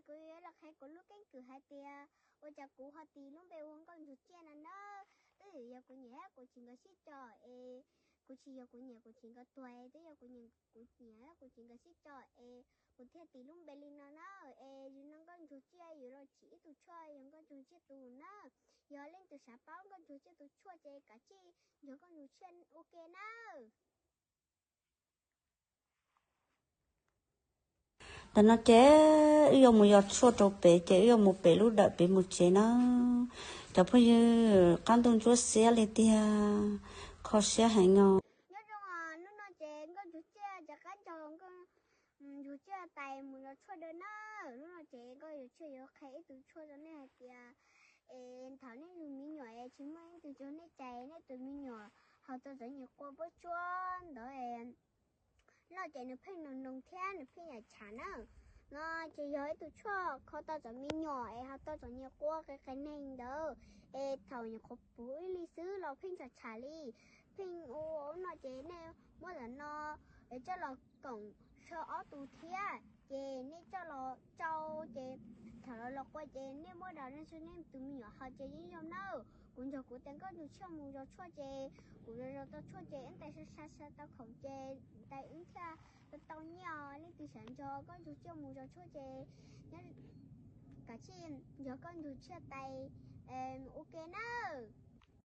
Kuv yuav los qhia kuv lub keeb kwm hais tias ua cas kuv ho tis lub npe ua Nkauj Ntsuag Tsiaj no na. Twb yog kuv nyiam kuv tsis nkag sib co es, kuv tsis yog kuv nyiam kuv tsis nkag tuag, twb yog kuv nyiam kuv tsis nkag sib co es kuv thiaj tis lub npe li no na. Es yus no Nkauj Ntsuag Tsiaj yuav los tsim ib tug tshuaj yog Nkauj Ntsuag Tsiaj tus na. Yog leej twg xav paub Nkauj Ntsuag Tsiaj tus tshuaj ces kav tsij nrog Nkauj Ntsuag Tsiaj ua ke nawb. Ntawm no ces wb yuav mus yos tshuaj rau pem ces wb yuav mus pem lub dawm pem mus tsev na. Cov phooj ywg, qab ntuj ntsuab xiab li tiag, kho siab heev os. Nyob zoo, hnub no ces Nkauj Ntsuag Tsiaj rov qab nrog Nkauj Ntsuag Tsiaj tais mus yos tshuaj dua na. Hnub no ces Nkauj Ntsuag Tsiaj yuav qhia ib tug tshuaj rau nej hais tias es thaum nej yug me nyuam es tsis muaj leej twg nrog nej tais, nej tus me nyuam haus tau cov nyuam quav puab tsuab ntawd no ces nws pheej noog noog thiab nws pheej yam tshav na. No ces yog ib tug tshuaj kho tau cov me nyuam es haus tau cov nyuam quav qias qias neeg ntawd, es thaum nyuam qhuav puv ib li xwb los pheej tshav tshav li, pheej ua no ces nej muab ntawm no coj los koom saw ob tug thiab ces nej coj los tsau ces thaum los los qua ces nej muab rau nej tus me nyuam haus ces yeej zoo nawb. Kuv nrog kuv tais Nkauj Ntsuag Tsiaj mus yos tshuaj ces kuv yos yos tau tshuaj ces wb tais xa xa xa tau khoom ces tais wb thiaj tau tau nyiaj os. Leej twg xav nrog Nkauj Ntsuag Tsiaj mus yos tshuaj ces kav tsij nrog Nkauj Ntsuag Tsiaj tais ua ke nawb.